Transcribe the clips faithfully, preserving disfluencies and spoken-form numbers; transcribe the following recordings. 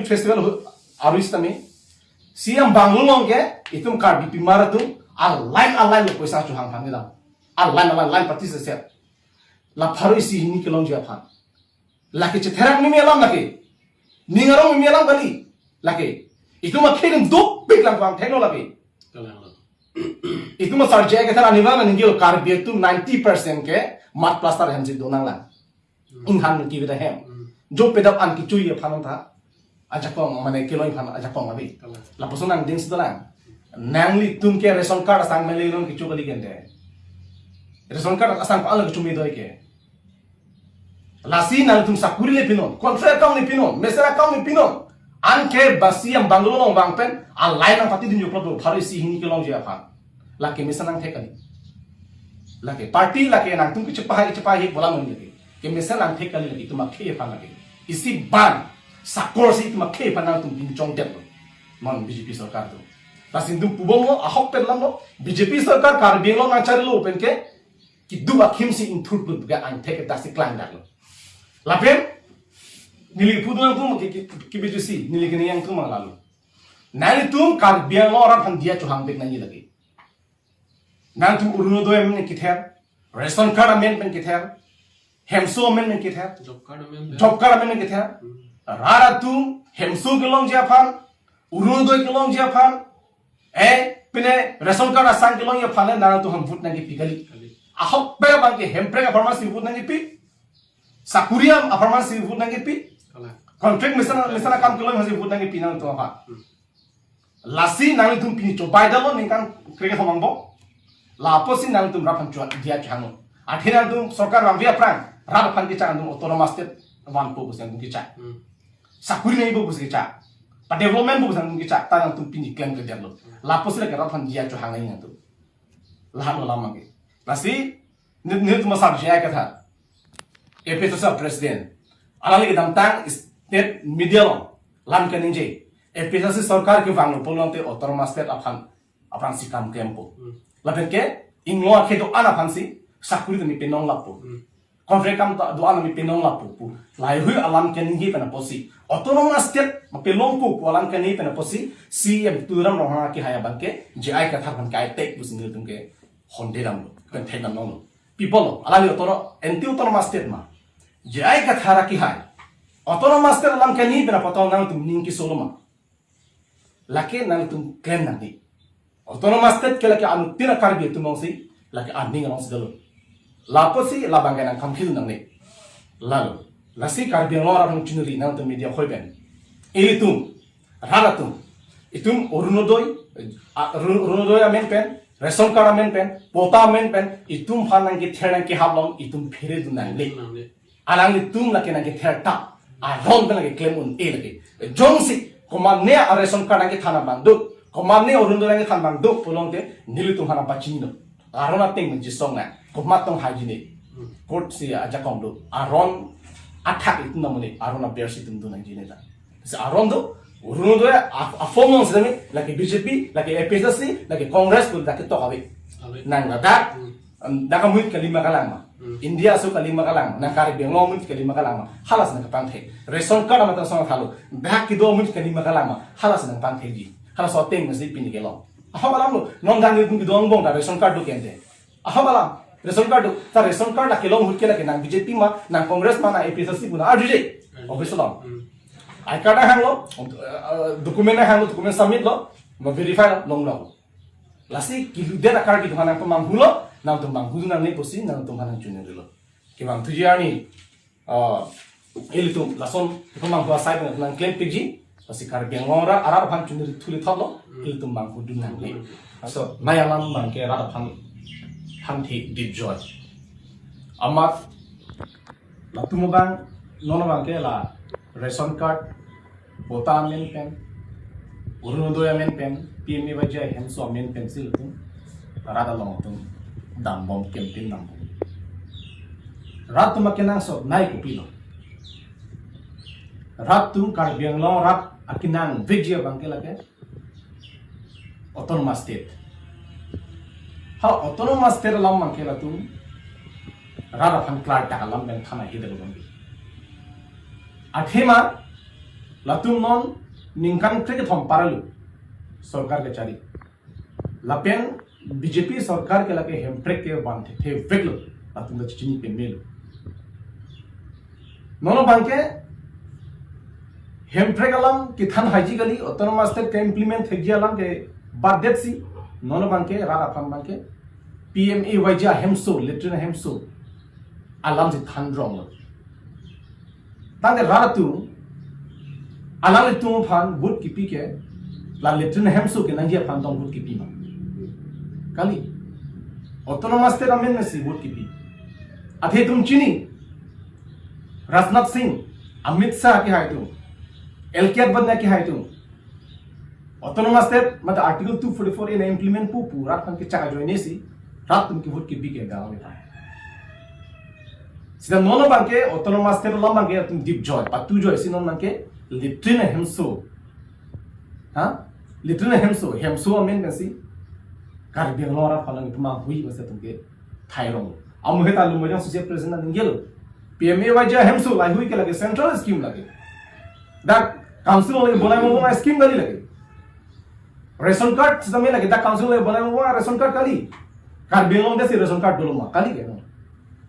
festival hu-, arui sitame, C M bungalow along ke, itum Karbi pimar atum, a line a line lo poisa chohang aphan kedam. A line a line, line party se set. La pharo isi hini kelongji aphan. Lake chetherak meme alam lake. Ning arong meme alam kali. Lake. Itum akhir dopik lang pang theklo lake. Kalang lo. Itum asar J I Kathar aningkan aningil Karbi atum ninety percent ke mud plaster hem si donang lang. Inghan ki beda hem. Hmm. Jo pedap an kechui aphan ta. Ajakong mane kelong aphan ajakong abi. Kalang. Lapuson nangding si dolang. Nanglitum ke ration card asang mele long kecho kali kente. Ration card asang ko alo kecho me doi ke. Lasi nangtum sakuri le pinon, contract account le pinon, mesen account le pinon. Anke ba C M bungalow along vang pen, a line nang pati din joklo do, pharo isi hini kelongji aphan. Lake mesen nangthek kali. Lake party lake nangtum kechepahai kechepahai bola mon lake. Kemesen nangthek kali lake itum akhei aphan lake. Isi ban, sakor si itum akhei aphan nangtum pinchong det lo. Non B J P sorkar do. Lasi itum pubong lo, ahok pen lam lo, B J P sorkar Karbi Anglong nangcharilo pen ke, keduk akhim si ingthur plut ga angthek ta si klang dak lo. Lapen, neli pudun angtum ke, ke, ke B J C, neli kene angtum ang lalu. Nanglitum Karbi Anglong arat aphan diya chohang bek nangji lake. Nangtum Orunodoi amen kether, ration card amen pen kether, hemso amen pen kether, job card amen pen. Job card amen pen kether. Hmm. Rat atum, hemso kelongji aphan, Orunodoi kelongji aphan, eh, pine ration card asang kelongji aphan le nangtum ham vote nangkepi kali. Kali. Ahok pen abang ke Hemprek apharman si vote nangkepi. Sakuri apharman si vote nangkepi. Kalang. Contract mesen, mesen akam kelong aphan si vote nangkepi nangtum aphan. Hmm. Lasi nangtum pini chobai dalo ningkan krek hamang bo. Lapusi nangtum rat aphan chua dia changno. Athe nangtum sorkar vangve aphrang, rat aphan kechak nangtum autonomous state vanpo pusi nangtum kechak. Hmm. Sakuri nangpo pusi kechak. Pa development po pusi nangtum kechak, ta nangtum pini klem ke dia lo. Lapusi lake rat aphan dia chohang nangtum. Lahat lo lam abang ke. Lasi, neli, nelitum asar J I Kathar, A P H L C president, alangli kedamtang state media along lam kaningje, A P H L C sorkar kevang lo pulote autonomous state aphan, aphan si kam klempo. Hmm. Lapen ke, inglo akhei do-an aphan si sakuri tame penong lapo. Hmm. Contract akam ta do-an tame penong lapo pu. Laheihui alam kaningje pen apotsi, autonomous state ma pelongpo pu alam kaningje pen apotsi, C M Tuliram Ronghang akehai abang ke, J I Kathar aphan kai tek pusi nelitum ke honde damlo, pen thek damlonglo. People lo, alangli autono-, anti autonomous state ma. J I Kathar akehai. Autonomous state alam kaningje pen apot nangtum ning kesolo ma. Lake nangtum klem nangji. Autonomous state ke lake anuttin a Karbi atum alongsi, lake aning alongsi dolo. Lapusi labang ke nangkam khilu nangne. Lalo. Lasi Karbi Anglong arat nang chinuri nangtum media hoi pen. Ilitum, rat atum. Itum Orunodoi, a, Ru-, Orunodoi amen pen, ration card amen pen, patta amen pen, itum aphan nangkether nangkehap along, itum phere dun nangne. Nangne. Alanglitum lake nangkether ta. Aron pen lake klem un-e lake. Jongsi, komatne a ration card nangkethan abang do. Komatne Orunodoi nangkethan abang do. Pulote, nelitum aphan nangpachini lo. Aron ateng menjisong na. Komat tong hajine. Court si ajakong do. Aron athak itum namune. Aron aber si itum do nangjine ta. Si aron do. Orunodoi a, a form along sitame. Lake B J P, lake A P H L C, lake Congress pun lake tok ave. Ave. Nang ladak. Hmm. Em, dak amonit kalima kalang ma. Hmm. India aso kalima kalang ma. Nang Karbi Anglong amonit kalima kalang ma. Halas nangkepangthek. Ration card amat asong thalo. Dak kedo amonit kalima kalang ma. Halas nangpangthekji. Halas oteng masi pini kelong. Ahok alam lo. Non dan nelitum kedo angbong ta ration card do kente. Ahok alam. Ration card do. Ta ration card lake long ahut ke lake nang B J P ma, nang Congress ma, nang A P H L C pu nang arjuje. Arjuje. Obvious lo. Hmm. I card hanglo, eh, eh, document hanglo, document submit lo, ma verify lo, longlo. Lasi kilu det akar kitu nangpamanghulo, nangtum manghu nangne pusi, nangtum aphan nangchunirilo. Kevang thuji arni, ah, ilitum lason kepamanghu asai pen nangklem pikji, lasi Karbi Anglong arat, arat aphan chuniri thuli thotlo, ilitum manghu dun nangne. So, nai alam abang ke rat aphan, aphan thi dip joy. Amat, latum abang, non abang ke la ration card, patta amen pen, Orunodoi amen pen, P M A Y G I hemso amen pen si latum rat along atum dambom campaign dambom. Rat atum akenangsot nai kopilo. Rat atum Karbi Anglong rat akenangvekji abang ke lake autonomous state. Ha autonomous state alam abang ke latum rat aphan klardak alam pen thana hidel abang ke. Athema Latum non ningkan krekethom parlo sorkar kechari. Lapen B J P sorkar ke lake Hemprek ke van thethe veklo. Latum ta chini pemelo. Non abangke Hemprek alam kethan haiji kali, autonomous state ke implement haiji alam ke baddetsi. Non abangke rat aphan abangke P M A Y G ahemso, latrine ahemso alamsi than ronglo. Tangte rat atum, alanglitum aphan vote kipi ke la latrine ahemso kenangji aphan tong vote kipi ma? Kali. Autonomous state amendment si vote kipi. Athe itum chini, Rajnath Singh, Amit Shah kehai atum, L K Advani kehai atum, autonomous state mate Article two forty-four A na implement pu pu rat aphan kechak ajoinesi rat atum ke vote kipi ke gaon ni thai. Seta non abangke autonomous state alam abangke atum dipjoi, patujoisi non abangke latrine ahemso. Ha? Latrine ahemso, hemso amen pensi Karbi Anglong arat aphan nangpema hui masa atum ke thairong. Amu heta Lumbajong Associate President aning gelo. P M A Y G ahemso lahei hui ke lake central scheme lake. Dak council along bonai mo scheme kali lake. Ration card sitame lake dak council along bonai mo ration card kali. Karbi Anglong desi ration card dolo ma kali ke non.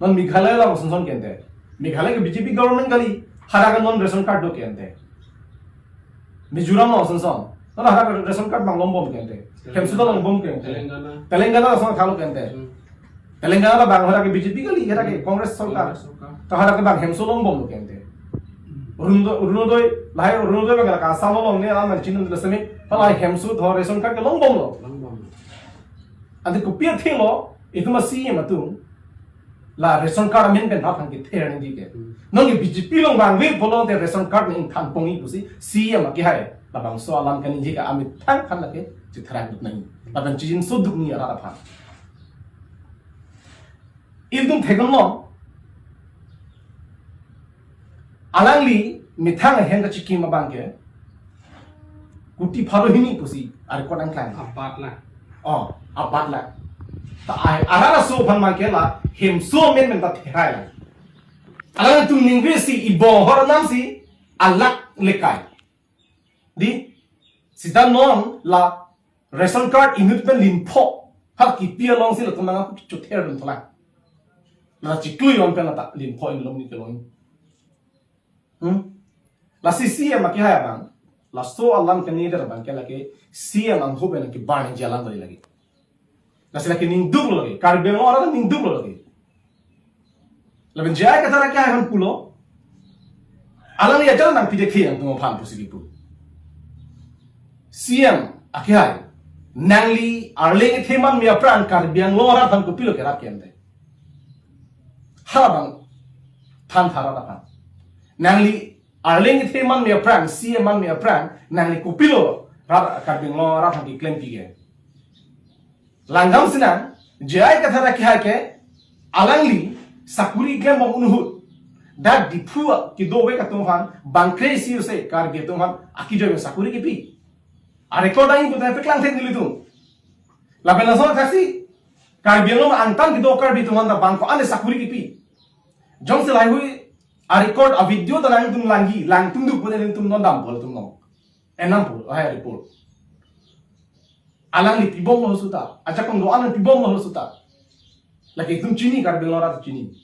Non Meghalaya along sonson ke ante. Meghalaya ke B J P government kali. Hadak non ration card do ke ante. Mizoram along sonson. Non hadak ration card abang longbom ke ante. Hemso ta longbom ke ante. Telangana. Telangana along sonson thalo ke ante. Hmm. Telangana ta abang hadak ke B J P kali, hadak ke Congress sorkar. Congress sorkar. Ta hadak ke abang hemso longbomlo ke ante. Orunodoi, Orunodoi, lahei Orunodoi abang ke la Assam along ne alam chinam dula semi, ta lahei hemso tho ration card ke longbomlo. Longbomlo. Ante kopi athenglo, itum a-C E M atum la ration card amen pen rat aphan kether nangji ke. Hmm. Non ke B J P along vangve pulote ration card ne ingthan pongji pusi C E M akehai labangso alam kaningje ke amethang aphan lake chitharak duk nangji. Lapen chijinso duk nangji arat aphan. Ilitum theklonglo. Alangli methang ahem kachikim abangke kuti pharo hini pusi a-record nangklang. Abat la. Oh, abat la. Ta ai, arat aso aphan abangke la hemso amen pen ta therai la. Alangtum ningve si ibohor namsi alak lekai. Di, seta non la ration card inut pen linpho ha kipi alongsi latum nangkachother dun tholang. La chiklo jon pen la ta linpho inut along ni kelong. Hmm? Lasi C E M akehai abang, laso alam kani der abangke lake C E M angho pen kebar nangji alam kali lake. Lasi lake ningduklo lake, Karbi Anglong arat ningduklo lake. Lapen J I Kathar akehai aphan pulo, alangli ajat nangpi det ke nangtum aphan pusi kipu. C E M akehai, nangli arleng kethe manme aphrang Karbi Anglong arat aphan kopilo kerap ke ante. Halabang than tha rat aphan. Nangli arleng kethe manme aphrang, C E M manme aphrang, nangli kopilo rat Karbi Anglong arat aphan keklempi ke. Langdam sinang, J I Kathar akehai ke, alangli sakuri klembom ahut. Dak Diphu kedovek atum aphan, bangkre isi use Karbi atum aphan, akejoi pen sakuri kipi. A-record ang ibu tanya peklang thek nelitum. Lapen laso thaksi, Karbi Anglong angtan kedo Karbi atum aphan ta bang ko-an le sakuri kipi. Jongsi lahei hui, a-record a-video ta nangtum langji, langtum duk pune nangtum non dampo latum non. Enam pul, hai report. Alangli pibomlo suta. Ajakong do-an pibomlo suta. Lake itum chini, Karbi Anglong arat chini.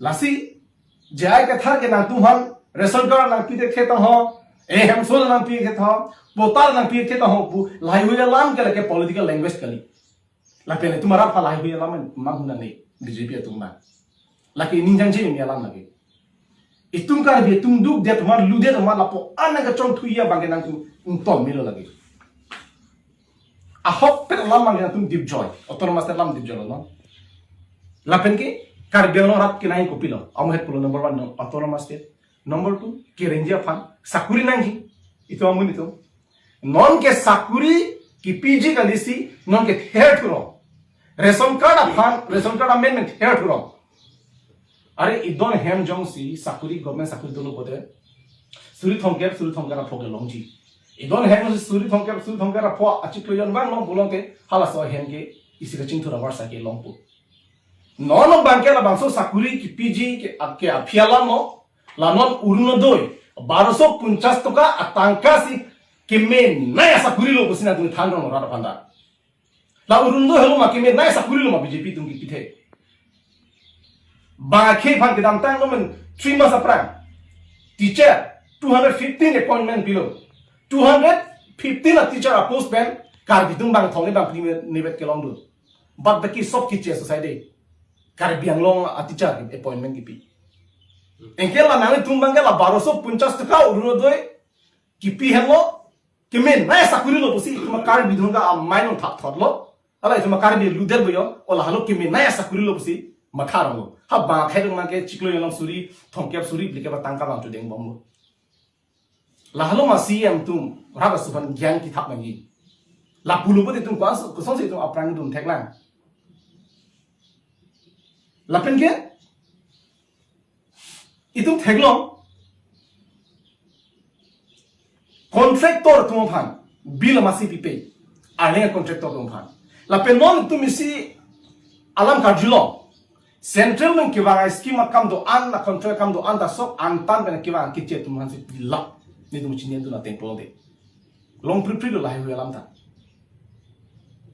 Lasi, J I Kathar ke nangtum aphan ration card nangpi det ke tong ho, eh, hemso nangpi det ke tong ho, patta nangpi det ke tong ho pu, lahei hui alam ke lake political language kali. Lapen itum arat aphan lahei hui alam mang huna ne, B J P atum mang. Lake ining jangje ni alam lake. Itum Karbi atum dukdet amat, ludet amat, lapu-an nangkachongthuji abangke nangtum ington melo lake. Ahokpet alam abangke nangtum dipjoi, autonomous state alam dipjoi lo, no? Lapen ke Karbi Anglong arat kenai kopilo, amu het pulo number one, no, autonomous state. Number two, kerengji aphan sakuri nangji, itum amonit atum. Non ke sakuri kipiji kalisi, non ke therthurong. Ration card aphan, ration card amendment therthurong. Are idon hem jongsi sakuri, government sakuri dolo pote, suri thomkep, suri thomkep ra pho kelongji. Idon hem jongsi suri thomkep, suri thomkep ra pho achiklo jon vang long pulote, halaso ahem ke isi kachingthur avar sa kelong pu. Non abangke labangso sakuri kipiji ke, ke aphi alam lo, la non Orunodoi, Baroso punchas toka atangka si kemenei asakuri lo pusi nangtum than rong rat aphan ta. La Arunodoi helo ma kemenei asakuri lo ma B J P atum kipithe. Bang akhei aphan kedamtang lo men three months aphrang teacher two hundred fifteen appointment pilo. Two hundred fifteen a teacher a post pen Karbi atum bang thong ni bang phli ni vet kelongdun. But the case of kiche society Karbi Anglong a teacher appointment kipi. Anke la nangtum bang ke la baroso punchas toka Arunodoi kipi henlo, kemenei asakuri lo pusi itum Karbi atum ka amai nong thap thot lo. Hala itum Karbi ludet boyo, o la helo kemenei asakuri lo pusi matha rong lo. Ha bang akhei atum ke chiklo jon long suri, thomkep suri, phlikep atangka bang chudeng bomlo. La helo ma C M atum rat aso aphan gyan kithap nangji. La pulo pute itum kwas, kosonsi itum aphrang dun thek lang. Lapen ke itum theklong contractor atum aphan bill masi pipe, arleng contractor atum aphan. Lapen non itum isi alam karjulong, central nang kevang a scheme akam do-an, a contract akam do-an ta sok antan pen kevang kiche atum aphan si pilap. Netum chini dun ateng polo de. Long pri pri lo lahai hui alam ta.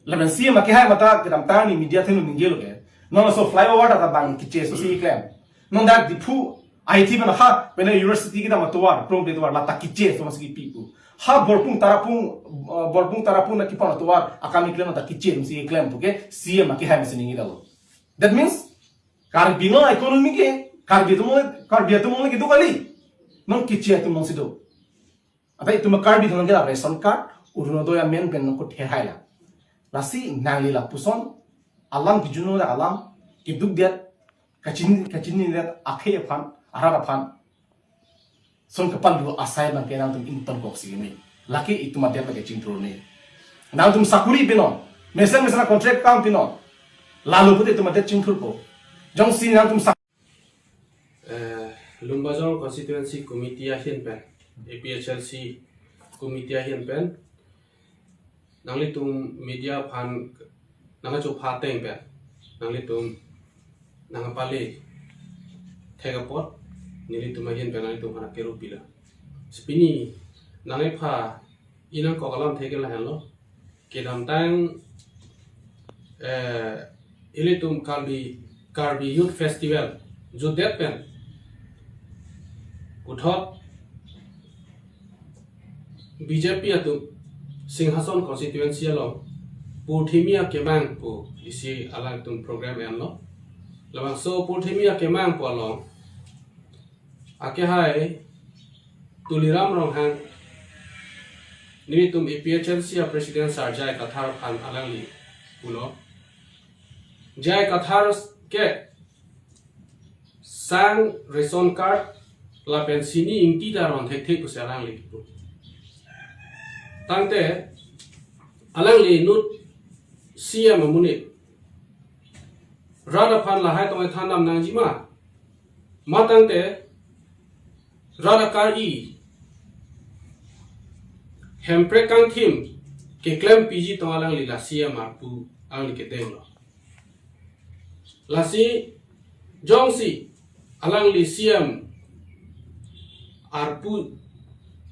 Lapen C M akehai mata kedamtang ni media thenu ningjelo ke. Non laso flyover ta bang kiche aso si klem. Non dak Diphu I T pen ha pen university kedam atovar, prom de tovar, la ta kiche aso masi kipi pu. Ha Borpung Tarapung, uh, Borpung Tarapung na kipon atovar akam keklem ta kiche aso si klem pu ke C M akehai masi ningje dalo. That means Karbi Anglong economy ke Karbi atum, Karbi atum ke do kali. Non kiche atum si do. Ata itum Karbi atum ke la ration card, Arunodoi amen pen nangkethe hai la. Lasi nangli lapuson alam kejun alam keduk det, kachin, kachini det akhei aphan, arat aphan. Son kepal dua asai bang ke nangtum ington kok si ini. Lake itum adet lake chingthur ni. Nangtum sakuri pinon, mesen mesen contract akam pinon. Lalo pute itum adet chingthurpo. Jongsi nangtum sak- Eh, Lumbajong Constituency Committee ahin pen, A P H L C Committee ahin pen, nanglitum media aphan nangkachopha ateng pen, nanglitum nangpale thek apot, nelitum ahin pen nanglitum aphan kerup pilo. Si pini nangkepha inang kok alam thek ke lahenlo. Kedamtang, eh, ilitum Karbi, Karbi Youth Festival jutdet pen puthot B J P atum Singhason constituency along Purthimi Akemang pu isi alangtum program enlo. Labangso Purthimi Akemang pu along akehai Tuliram Ronghang, nelitum A P H L C a President Sir J I Kathar aphan alangli pulo. J I Kathar ke sang ration card lapen sini ingti ta ron thekthe pusi alangli pu. Tangte alangli inut C M amonit rat aphan lahai tong thandam nangji ma? Ma tangte rat akar-i Hemprek kangthim keklem piji tong alangli la C M arpu alangli kedenglo. Lasi jongsi alangli C M arpu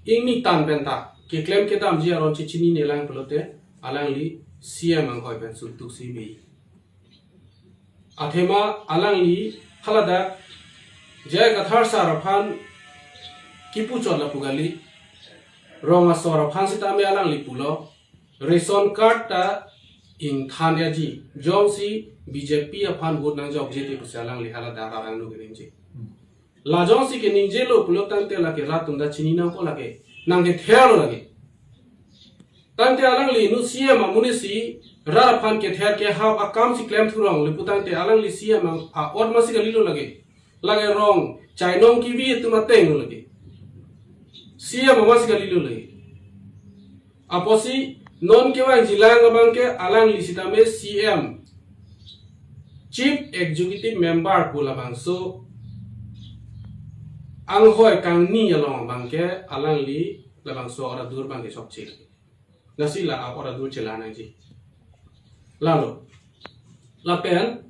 ingni tan penta keklem kedamji aron chechinine lang pulote alangli C M anghoi pen sultuk si me. Athema alangli haladak J I Kathar sir aphan kipu chot lapu kali, rong asor aphan sitame alangli pulo, ration card ta ingthan yaji, jongsi B J P aphan vote nangjokje te pusi alangli haladak arang nu keningje. La jongsi keningjelo pulo tangte lake rat atum ta chini nangpo lake, nangketherlo lake. Tangte alangli inut C M amonit si rat aphan kether kehap akam si klem thurong le pu tangte alangli C M ang a-ot masi kalilo lake. Lake rong chainong kivi atum atenglo lake. C M masi kalilo lake. Apotsi non kevangjilang abang ke alangli sitame C M, Chief Executive Member pu labangso anghoi kangni along abang ke alangli labangso oradur abang ke chokche. Lasi la oradur chela nangji. Lalo. Lapen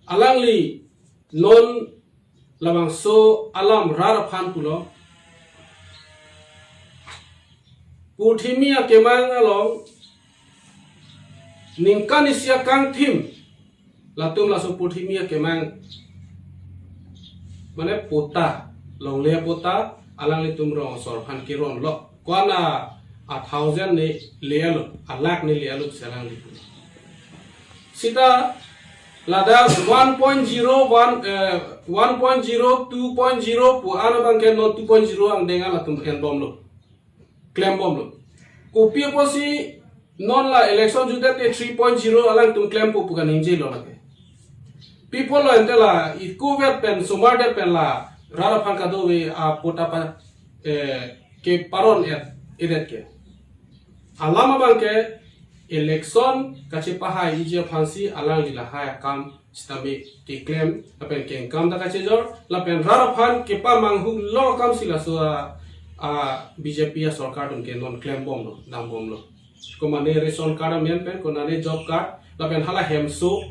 alangli non labangso alam rat aphan pulo, Purthimi akemang along ningkan isi akangthim latum laso purthimi akemang mane patta, longle patta alanglitum rong asor aphan keronlo. Ko-an a thousand ne le-etlo, a lakh ne le-etlo si alanglitum. Seta ladak one point zero one, eh, one point zero, two point zero pu-an abangke non two point zero angdeng latum enbomlo, klembomlo. Kopi apotsi non la election jutdet te three point zero alangtum klempo pu kaningjelo lake. Pi apotlo ante la ikovet pen somardet pen la rat aphan kadokave apatta pa, eh, keparon-et, edet ke. Alam abangke election kachepahaiji aphansi alangli lahai akam sitame keklem, lapen kengkam ta kachejor, lapen rat aphan kepamanghu lo akam si laso a, a B J P asorkar atum ke non klembomlo, dambomlo. Komane ration card amen pen, konane job card, lapen hala hemso.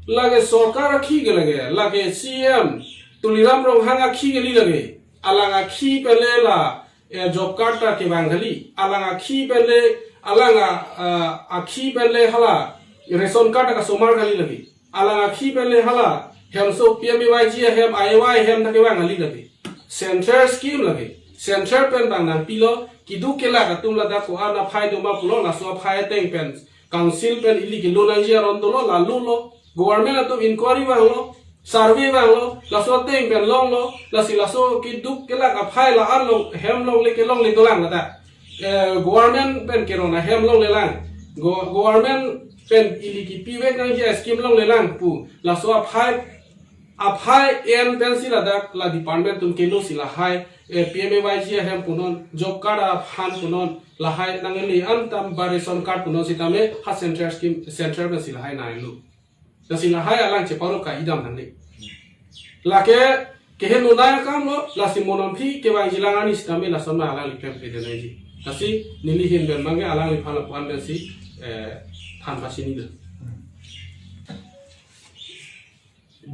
Lake sorkar akhi ke lake, lake C M Tuliram Ronghang akhi kali lake. Alang akhi pen le la, eh, job card ta kevang kali. Alang akhi pen le, alang a, a, akhi pen le hala ration card ta kasomar kali lake. Alang akhi pen le hala hemso P M A Y G ahem, A Y ahem ta kevang kali lake. Central scheme lake. Central pen bang nangpilo, keduk kelak atum ladak ko-an aphai doma pulo, laso aphai ateng pen council pen ili kelo nangji aron dolo, la lolo. Government atum inquiry vanglo, survey vanglo, laso ateng pen longlo, lasi laso keduk kelak aphai la-an long, hem longle kelongle dolang ladak. Eh, government pen keron ahem longlelang. Go-, government pen ili kepivek nangji a-scheme longlelang pu. Laso aphai, aphai en pensi ladak la department atum kelo si lahai, eh, P M A Y G ahem punon, job card aphan punon, lahai nangli antam ba ration card punon sitame ha central scheme, central pensi lahai nanglo. Lasi lahai alang cheparo ka idam nangne. Lake keheno nai akamlo, lasi monom phi kevangjilang ani sitame lason ma alangli pem pede nangji. Lasi neli ahin pen bangke alangliphan lapuan pensi, eh, than pachinilo.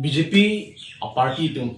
B J P a party atum